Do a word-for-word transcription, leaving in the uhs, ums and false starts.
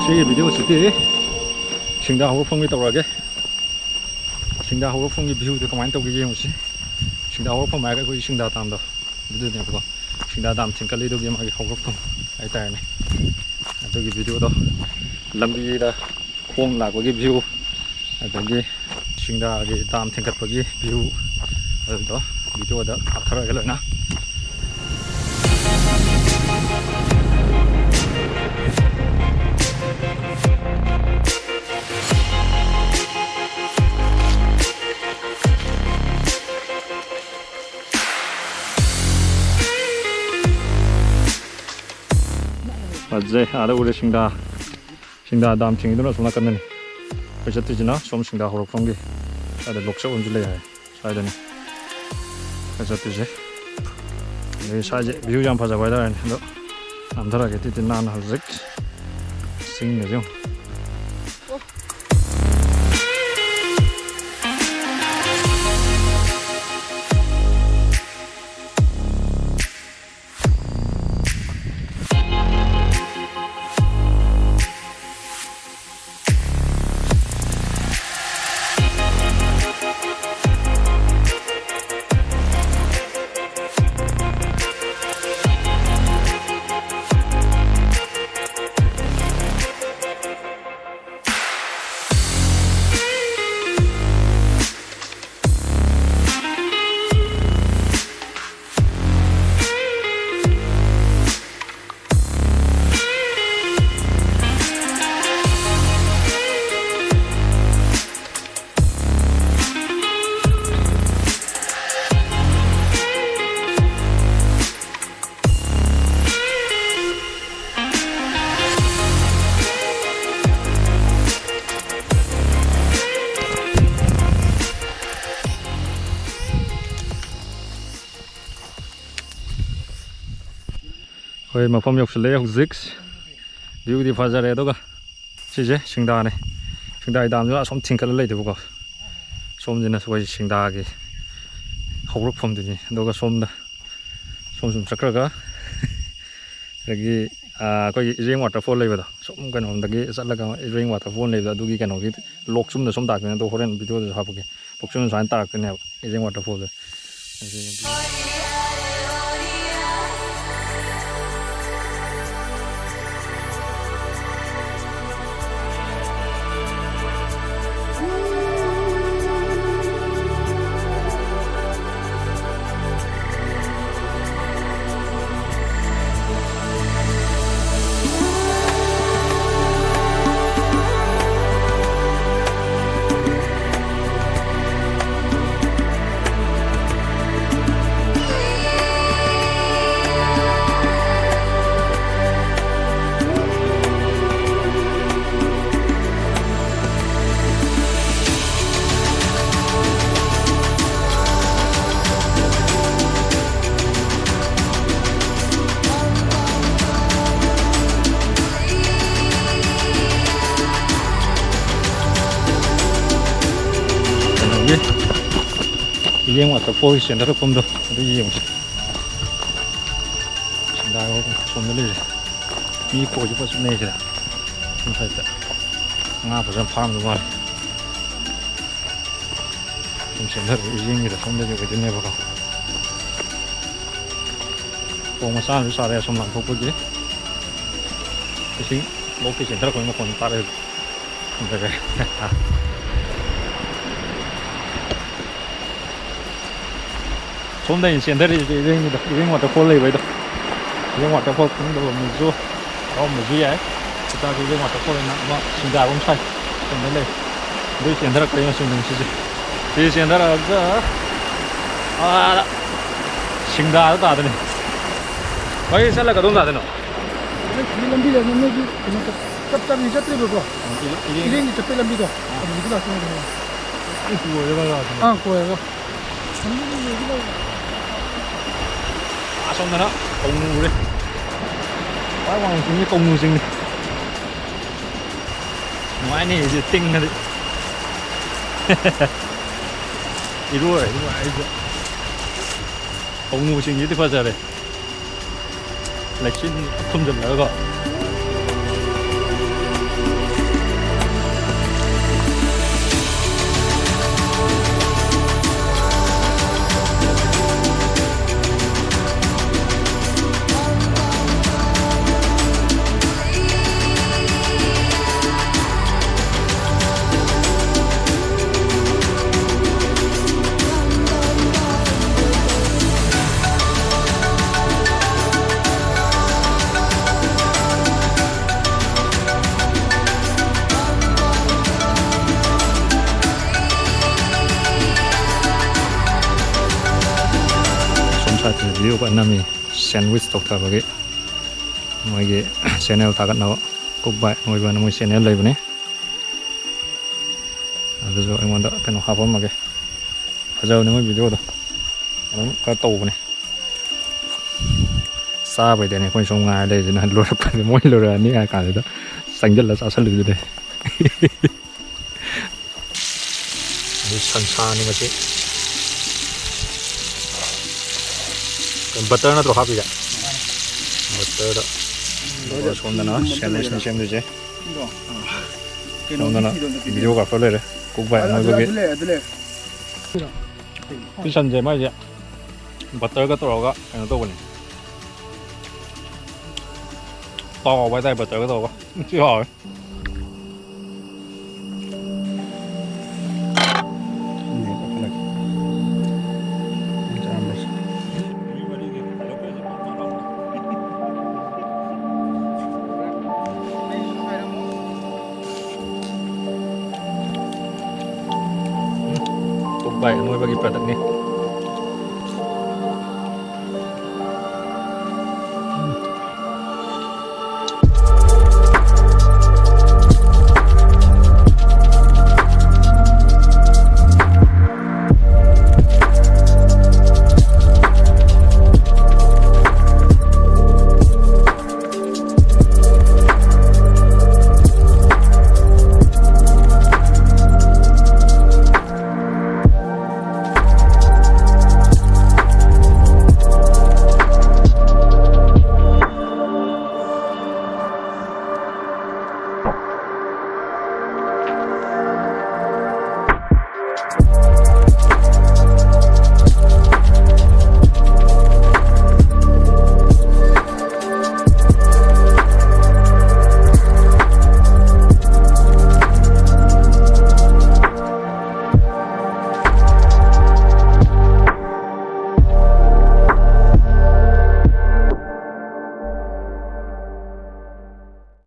ꯁꯤꯒꯤ ꯚꯤꯗꯤꯑꯣꯁꯤꯗꯤ ꯁꯤꯡꯗꯥ ꯍꯧꯔꯛꯐꯝꯒꯤ ꯇꯧꯔꯛꯑꯒꯦ꯫ ꯁꯤꯡꯗꯥ ꯍꯧꯔꯛꯐꯝꯒꯤ ꯚ꯭ꯌꯨꯗꯣ ꯀꯃꯥꯏꯅ ꯇꯧꯒꯦ ꯌꯦꯡꯉꯨꯁꯤ꯫ ꯁꯤꯡꯗꯥ ꯍꯧꯔꯛꯐꯝ ꯍꯥꯏꯔꯒ ꯑꯩꯈꯣꯏ ꯁꯤꯡꯗꯥ ꯗꯥꯝꯗꯣ ꯑꯗꯨꯗꯨꯅꯦꯕꯀꯣ꯫ ꯁꯤꯡꯗꯥ ꯗꯥꯝ ꯊꯤꯡꯀꯠꯂꯤꯗꯨꯒꯤ ꯃꯥꯒꯤ ꯍꯧꯔꯛꯐꯝ ꯍꯥꯏꯇꯥꯔꯦꯅꯦ꯫ ꯑꯗꯨꯒꯤ ꯚꯤꯗꯤꯑꯣꯗꯣ, ꯂꯝꯕꯤꯗ ꯈꯣꯡ ꯂꯥꯛꯄꯒꯤ ꯚ꯭ꯌꯨ, ꯑꯗꯒꯤ ꯁꯤꯡꯗꯥꯒꯤ ꯗꯥꯝ ꯊꯤꯡꯒꯠꯄꯒꯤ ꯚ꯭ꯌꯨ, ꯑꯗꯨꯗꯣ ꯚꯤꯗꯤꯑꯣꯗ ꯍꯥꯞꯊꯔꯛꯑꯒꯦ ꯂꯣꯏꯅ꯫ ꯐꯖꯩ, ꯑꯥꯗ ꯎꯔꯦ ꯁꯤꯡꯗꯥ꯫ ꯁꯤꯡꯗꯥ ꯗꯥꯝ ꯊꯤꯡꯉꯤꯗꯨꯅ ꯑꯁꯣꯝ ꯅꯥꯀꯟꯗꯅꯤ꯫ ꯑꯩꯈꯣꯏ ꯆꯠꯇꯣꯏꯁꯤꯅ ꯁꯣꯝ ꯁꯤꯡꯗꯥ ꯍꯧꯔꯛꯐꯝꯒꯤ ꯁ꯭ꯋꯥꯏꯗ ꯂꯣꯛꯆꯧ ꯑꯃꯁꯨ ꯂꯩ ꯍꯥꯏ꯫ ꯁ꯭ꯋꯥꯏꯗꯅꯤ ꯑꯩꯈꯣꯏ ꯆꯠꯇꯣꯏꯁꯦ꯫ ꯑꯗꯩ ꯁ꯭ꯋꯥꯏꯁꯦ ꯚ꯭ꯌꯨ ꯌꯥꯝ ꯐꯖꯕ ꯍꯥꯏꯇꯥꯔꯦꯅꯦ꯫ ꯑꯗꯣ ꯅꯥꯟꯊꯔꯛꯑꯒꯦ ꯇꯤꯇꯤ ꯅꯥꯟꯅ ꯍꯧꯖꯤꯛ ꯆꯤꯡꯒꯁꯦ ꯌꯦꯡꯉꯨ꯫ ꯑꯩꯈꯣꯏ ꯃꯐꯝ ꯌꯧꯁꯤꯜꯂꯛꯑꯦ ꯍꯧꯖꯤꯛ꯫ ꯚ꯭ꯌꯨꯗꯤ ꯐꯖꯔꯦ꯫ ꯑꯗꯨꯒ ꯁꯤꯁꯦ ꯁꯤꯡꯗꯥꯅꯦ꯫ ꯁꯤꯡꯗꯥꯒꯤ ꯗꯥꯝꯁꯨ ꯑꯁꯣꯝ ꯊꯤꯡꯀꯠꯂ ꯂꯩꯗꯣꯏꯕꯀꯣ꯫ ꯁꯣꯝꯁꯤꯅ ꯑꯩꯈꯣꯏ ꯁꯤꯡꯗꯥꯒꯤ ꯍꯧꯔꯛꯐꯝꯗꯨꯅꯤ꯫ ꯑꯗꯨꯒ ꯁꯣꯝꯗ, ꯁꯣꯝ ꯁꯨꯝ ꯆꯠꯈ꯭ꯔꯒ ꯑꯗꯒꯤ ꯑꯩꯈꯣꯏꯒꯤ ꯏꯔꯦꯡ ꯋꯥꯇꯔꯐꯣꯜ ꯂꯩꯕꯗꯣ, ꯁꯨꯝ ꯀꯩꯅꯣꯝꯗꯒꯤ ꯆꯠꯂꯒ ꯏꯔꯦꯡ ꯋꯥꯇꯔꯐꯣꯜ ꯂꯩꯕꯗꯣ, ꯑꯗꯨꯒꯤ ꯀꯩꯅꯣꯒꯤ ꯂꯣꯛ ꯆꯨꯝꯅ ꯁꯨꯝ ꯇꯥꯛꯄꯅꯦ꯫ ꯑꯗꯣ ꯍꯣꯔꯦꯟ ꯚꯤꯗꯤꯑꯣꯗꯁꯨ ꯍꯥꯞꯄꯛꯀꯦ꯫ ꯂꯣꯛ ꯆꯨꯝꯅ ꯁꯨꯃꯥꯏꯅ ꯇꯥꯔꯛꯇꯣꯏꯅꯦꯕ ꯏꯔꯦꯡ ꯋꯥꯇꯔꯐꯣꯜꯗꯣ꯫ ꯀꯩꯅꯣꯒꯤ ꯏꯔꯦꯡ ꯋꯥꯇꯔꯐꯣꯜꯒꯤ ꯆꯦꯟꯊꯔꯛꯐꯝꯗꯣ ꯑꯗꯨ ꯌꯦꯡꯉꯨꯁꯤ꯫ ꯁꯤꯡꯗꯥꯏ ꯍꯣꯏ ꯁꯣꯝꯗ ꯂꯩꯔꯦ꯫ ꯃꯤ ꯈꯣꯏꯁꯨ ꯐꯖꯅ ꯅꯩ ꯁꯤꯗ꯫ ꯃꯊꯛꯇ ꯉꯥ ꯐꯖꯅ ꯐꯥꯔꯝꯗꯧ ꯃꯥꯜꯂꯦ꯫ ꯁꯨꯝ ꯆꯦꯟꯊꯔꯛꯏ ꯏꯔꯦꯡꯒꯤꯗ ꯁꯣꯝꯗꯒꯤ ꯑꯣꯏꯗꯣꯏꯅꯦꯕꯀꯣ꯫ ꯊꯣꯡ ꯃꯆꯥ ꯑꯃꯁꯨ ꯁꯥꯔꯦ ꯑꯁꯣꯝ ꯂꯥꯟꯊꯣꯛꯄꯒꯤ꯫ ꯏꯁꯤꯡ ꯂꯣꯛꯇꯩ ꯆꯦꯟꯊꯔꯛꯄꯒꯤ ꯃꯈꯣꯟ ꯇꯥꯔꯛꯑꯦ꯫ ꯐꯖꯔꯦ꯫ ꯁꯣꯝꯗ ꯑꯩꯅ ꯆꯦꯟꯊꯔꯛꯏꯁꯦ ꯏꯔꯦꯡꯒꯤꯗꯣ, ꯏꯔꯦꯡ ꯋꯥꯇꯔꯐꯣꯜ ꯂꯩꯕꯩꯗꯣ꯫ ꯏꯔꯦꯡ ꯋꯥꯇꯔꯐꯣꯜ ꯈꯪꯗꯕ ꯃꯤꯁꯨ ꯌꯥꯎꯔꯝꯕꯁꯨ ꯌꯥꯏ꯫ ꯍꯧꯖꯤꯛꯀꯥꯟꯁꯦ ꯏꯔꯦꯡ ꯋꯥꯇꯔꯐꯣꯜ ꯍꯥꯏꯅ ꯑꯃ ꯁꯤꯡꯗꯥꯏꯕ ꯑꯃ ꯁꯥꯏ꯫ ꯁꯣꯝꯗ ꯂꯩ꯫ ꯑꯗꯨꯏ ꯆꯦꯟꯊꯔꯛꯄꯒꯤ ꯃꯆꯨꯝꯗꯅꯤ ꯁꯤꯁꯦ꯫ ꯁꯤ ꯆꯦꯟꯊꯔꯛꯑꯒ ꯑꯥꯗ ꯁꯤꯡꯗꯥꯗ ꯇꯥꯗꯣꯏꯅꯤ꯫ ꯍꯣꯏ, ꯆꯠꯂꯒ ꯑꯗꯨꯝ ꯇꯥꯗꯣꯏꯅꯣ? ꯍꯧꯖꯤꯛ ꯂꯝꯕꯤ ꯂꯩꯔꯝꯃꯦ, ꯅꯣꯏꯒꯤ ꯀꯩꯅꯣ ꯆꯠ-, ꯆꯞ ꯆꯥꯕꯤ ꯆꯠꯇ꯭ꯔꯤꯕꯀꯣ? ꯏꯔꯦꯡ-, ꯏꯔꯦꯡ-, ꯏꯔꯦꯡꯒꯤ ꯆꯠꯄꯩ ꯂꯝꯕꯤꯗꯣ꯫ ꯑꯥ꯫ ꯑꯗꯨꯗꯒꯤ ꯂꯥꯛꯇꯣꯏꯅꯦ꯫ ꯑꯥ, ꯀꯣꯏꯔꯒ꯫ ꯑꯥ, ꯁꯣꯝꯗꯅ ꯀꯧꯅꯨ ꯎꯔꯦ꯫ ꯈ꯭ꯋꯥꯏ ꯋꯥꯡꯕ ꯆꯤꯡꯁꯦ ꯀꯧꯅꯨ ꯆꯤꯡꯅꯤ꯫ ꯅꯨꯡꯉꯥꯏꯅꯤ ꯁꯤ ꯇꯤꯡꯉꯗꯤ꯫ ꯏꯔꯣꯏ, ꯏꯔꯣꯏ ꯍꯥꯏꯁꯦ꯫ ꯀꯧꯅꯨ ꯆꯤꯡꯁꯤꯗꯤ ꯐꯖꯔꯦ꯫ ꯂꯩꯆꯤꯟ ꯈꯨꯝꯖꯤꯜꯂꯒꯀꯣ꯫ ꯁꯣꯝ ꯁꯥꯏꯠꯇꯁꯨ ꯚꯤꯗꯤꯑꯣ ꯀꯟꯅ ꯅꯝꯃꯤ, ꯁꯦꯟꯋꯤꯁ ꯇꯧꯊꯕꯒꯤ꯫ ꯃꯣꯏꯒꯤ ꯆꯦꯅꯦꯜ ꯊꯥꯒꯠꯅꯕ, ꯀꯨꯛ ꯕꯥꯏ ꯑꯅꯣꯏꯕꯅ ꯃꯣꯏ ꯆꯦꯅꯦꯜ ꯂꯩꯕꯅꯤ꯫ ꯑꯗꯨꯁꯨ ꯑꯩꯉꯣꯟꯗ ꯀꯩꯅꯣ ꯍꯥꯞꯄꯝꯃꯒꯦ꯫ ꯐꯖꯕꯅꯦ ꯃꯣꯏ ꯚꯤꯗꯤꯑꯣꯗꯣ, ꯑꯗꯨꯝ ꯈꯔ ꯇꯧꯕꯅꯦ꯫ ꯆꯥꯕꯩꯗꯅꯦ ꯑꯩꯈꯣꯏꯅ ꯁꯨꯝ ꯉꯥꯏꯔ ꯂꯩꯔꯤꯁꯤꯅ, ꯂꯣꯏꯔꯛꯄꯗ ꯃꯣꯏ ꯂꯣꯏꯔꯛꯑꯅꯤ ꯍꯥꯏ ꯀꯥꯟꯁꯤꯗ ꯆꯪꯁꯤꯜꯂ ꯆꯥꯁꯤꯜꯂꯤꯗꯨꯅꯦ꯫ ꯑꯗꯨ ꯁꯟꯁꯥꯅꯤ ꯃꯁꯤ꯫ ꯕꯇꯔ ꯅꯠꯇ꯭ꯔꯣ ꯍꯥꯞꯄꯤꯁꯦ? ꯕꯇꯔꯗ꯫ ꯑꯗꯨꯒ ꯁꯣꯝꯗꯅ ꯁꯦꯟꯋꯤꯁꯅꯤ ꯁꯦꯝꯗꯣꯏꯁꯦ꯫ ꯁꯣꯝꯗꯅ ꯚꯤꯗꯤꯑꯣꯒ꯭ꯔꯥꯐꯔ ꯂꯩꯔꯦ, ꯀꯨꯛ ꯕꯥꯏ ꯑꯅꯣꯏꯕꯒꯤ꯫ ꯁꯤ ꯁꯟꯁꯦ ꯃꯥꯏꯁꯦ ꯕꯇꯔꯒ ꯇꯧꯔꯒ ꯀꯩꯅꯣ ꯇꯧꯕꯅꯦ, ꯇꯥꯎꯕ ꯍꯥꯏꯇꯥꯔꯦ, ꯕꯇꯔꯒ ꯇꯧꯔꯒ꯫ ꯊꯤ ꯍꯥꯎꯋꯦ꯫ ꯀꯨꯛ ꯕꯥꯏ ꯑꯅꯣꯏꯕꯒꯤ ꯄ꯭ꯔꯗꯛꯅꯤ꯫